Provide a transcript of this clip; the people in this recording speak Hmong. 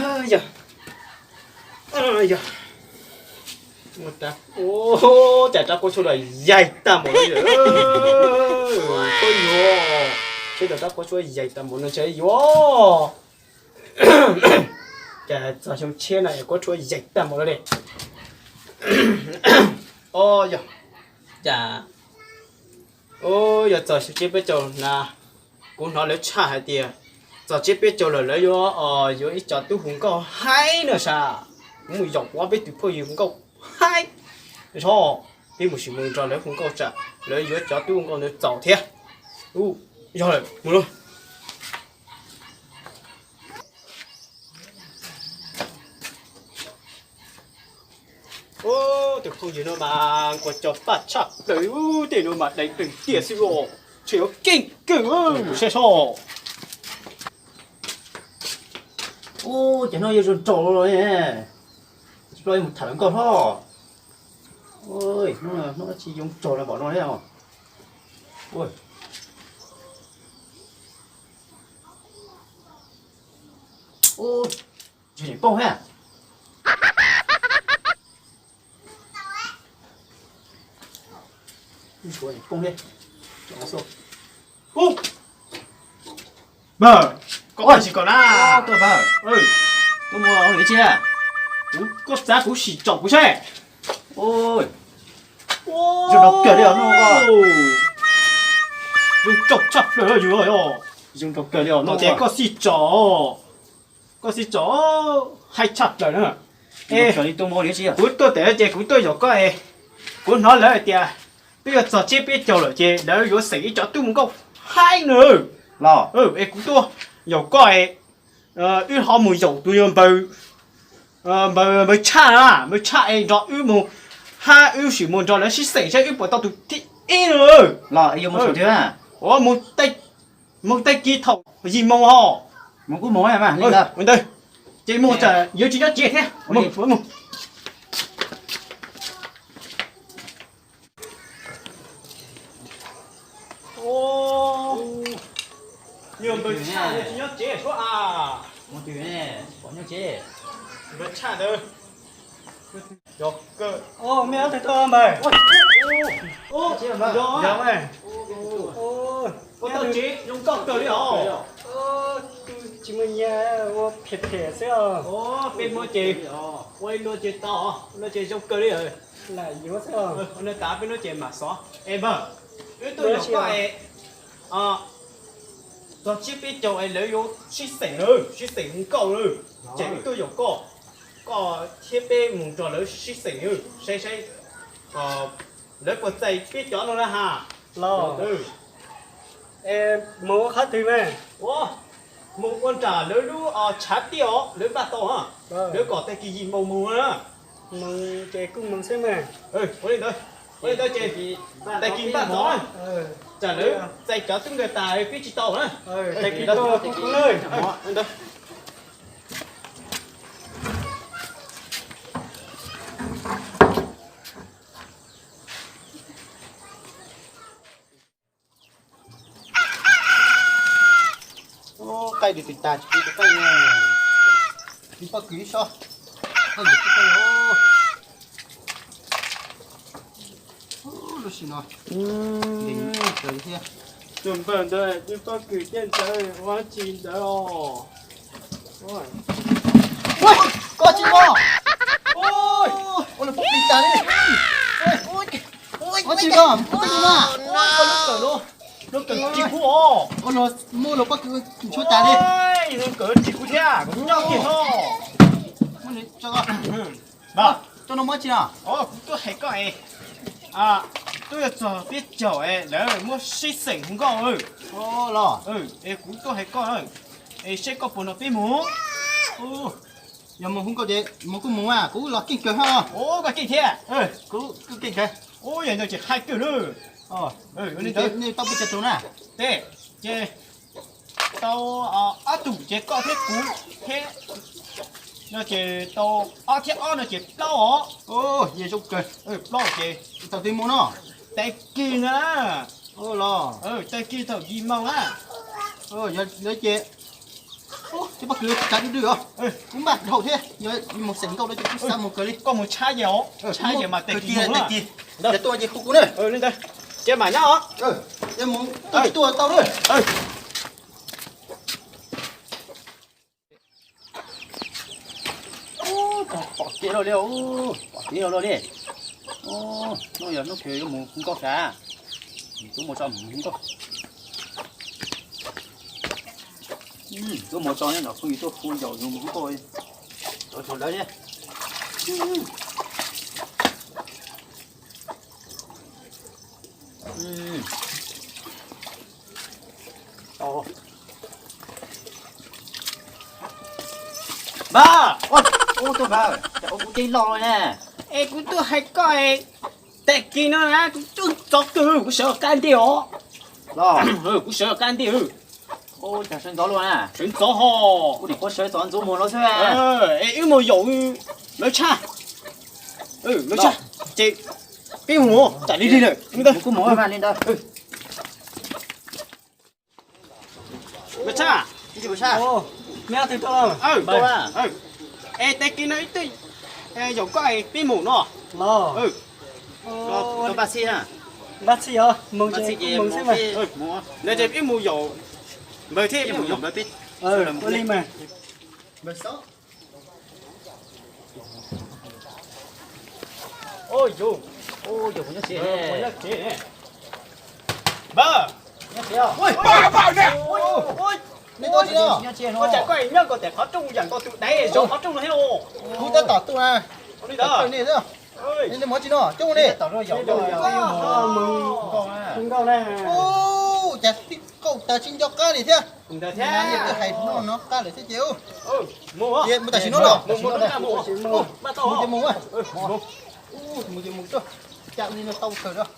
Yog, yog, cas rab kuab tshuab los yaig tag npaum no, yuav, tsheb tau rab kuab tshuab yaig tag npaum no ntshe yuav, cas txog xyoo tshiab no es kuab tshuab yaig tag npaum no li. Yog, cas, yog txog xyoo tsiab peb caug na, kuv hnov lawv tshaj hais tias txog tsiab peb caug lawm lawv yuav, yuav ib cov tub hu nkauj haib no sas, kuv mus yaum kuv ob peb tug phooj ywg hu nkauj haib, o, peb mus sim mus nrog lawv hu nkauj tsam lawv yuav cov tub hu nkauj ntawd txaus thiab. Yog lawm mus lauj. Tus phooj ywg no mas nquag cov paj tshaj plaws, tej no mas dai dwg tiag xwb os, ntshe yuav keej kawg, saib seb. Ces no yuav zoo nraug los, tsis plam mus tham lawv nkauj hlob. Hnub no tsis zoo nraug los npaum no thiab. Tsis poob thiab. Poob thiab. Npawg, koj tsis kom na. Tuaj npawg, tuaj mus ua li cas? Kuv, koj txav kuv sim tsom kuv seb. Zoo nraug kawg li os, zoo nraug tshaj plaws yus. Zoo nraug kawg li os, no ces koj sim tsom, koj sim tsom, haib tshaj plaws na. Kuv tuaj teb ces kuv tuaj yaum koj es, kuv hnov lawv hais tias twb yuav txog tsiab peb caug lawm ces lawv yuav xeem ib cov tub mus nkauj haib na. Los es kuv tuaj yaum koj es, wb ho mus yaum tus yog npawg, npawg, npawg tshaj na, npawg tshaj es nrog wb mus, hab wb sim mus nrog lawv sib xeem seb wb puas tau tus thib ib na. Los es yuav mus, mus, mus tag kis thaum yim moos ho. Mus kuj mus, ntawd ces mus tsam yuav tsis nyob tsev thiab. Yog npawg tshaj yuav tsis nyob tsev suab as. Npawg tshaj ntawd, yog kawg. Mej ob tug tuaj npawg. Yog, koj tau tsev zoo nkauj kawg li os. Tsis muaj nyiaj, ua phem phem xwb os. Peb muab ces ua ib lua ces tau, ua lua ces zoo kawg li. Lam yuav xwb os. Ua no tas peb lub ces mam xov. Es npawg, wb tuaj yaum koj es, txog tsiab peb caug es lawv yuav sib xeem lawm, sib xeem hu nkauj lawm, ces wb tuaj yaum koj, koj thiab peb mus nrog lawv sib xeem saib saib lawv puas txais peb cov no na has. Los, mus ua qhov twg mas? Mus ua nram lawv lub tshav tiaj os, lawv npaj tau, lawv kom tag kis yim moos mus na. Mus ces kuj mus xwb mas. Ua li ntawd, ua li ntawd ces tag kis npaj txog na, tsam lawv txais cov tub nkawd tas peb tsis tau na. Tag kis tau kuj kuj lawm. Qaij dwb tag tsis pub tus qaij, tus poj kws ib sob, qaij dwb tsis qaij os. Lub sij no, tus npawg ntawd tus poj kws thiaj ntawd ua tsis ntawd os. Koj tsis los, ua los poj kws tas li. Ua tsis los, ua tsis los. Lub kawm ris kub os, ua los muab los poj kws ntshuab tas li. Lub kawm ris kub thiab, kuv nyob kiag no. Muab tso, tso no muab tsis los. Kuv tuaj hais koj es, twb yuav txog peb caug es lawv muab sib xeem hu nkauj. Los, es kuv tuaj hais koj es seb koj puas nrog peb mus. Yog mus hu nkauj ces mus kuj mus, kuv los keej kawg hab. Koj keej thiab. Kuv kuj keej kawg. Yog ntawd ces hais kawg lawm. Nej tau peb caug tus na? Tes, ces tau ob tug ces koj thiab kuv thiab, no ces tau ob thiab ob no ces plaub os. Yog zoo kawg, plaub ces thaum twg mus no? Tag kis na. Los, tag kis thaum yim moos na. Yog lawm ces Cov poj kws tsav dwb dwb os. Kuv maj dhau thiab, yog mus xeem nkauj no ces kuv xav mus kawg li. Koj mus tshab ces os, tshab ces mas tes kis mus na. Yog tuaj ces hu kuv na. Li ntawd, ces mam nyob os. Yog mus tuaj tsis tuaj tau na. Pom kev lawm li, pom kev lawm li. Hnub yog hnub phem yuav mus hu nkauj sav. Tuaj mus tso mus hu nkauj. Tuaj mus tso nej los phooj ywg tuaj hu yaum yus mus hu nkauj. Tov tsaug lawv thiab. Npawg, ua kuv ceeb loj li na. Es kuv tuaj hais koj, tag kis no na kuv tuaj ntxov kawg, kuv sawv qab ntiag os. Los, kuv sawv qab ntiag. Cas sawv ntxov luaj na? Sawv ntxov ho. Kuv nim qhuav sawv txog ntxuav muag no xwb. Es wb mus yaum Maiv Tshaj. Maiv Tshaj, ces peb mus tsam li li lawm. Kuv mus li ntawd. Maiv Tshaj, es tag kis no wb tuaj yaum koj peb mus no. Los, npaj txhij os, mus xwb mas. Ntawd ces peb mus yaum npawg thiab, peb mus yaum npawg peb. Ua li mas. Npawg, ua cas koj nyob nkaus tes qhov rooj yam nkaus tus daiv zaum qhov rooj no thiab los? Kuv tab tom tuaj na. Ua li ntawd. Nej mus tsis no coob li. Ua cas tib kauj tas tsis nco qab li thiab. Ntawd thiab. Twb hais no no qab lawm thiab ces mus tam sim no los. Mus ces mus, mus ces mus, mus ces mus, cas li no tau kawg os.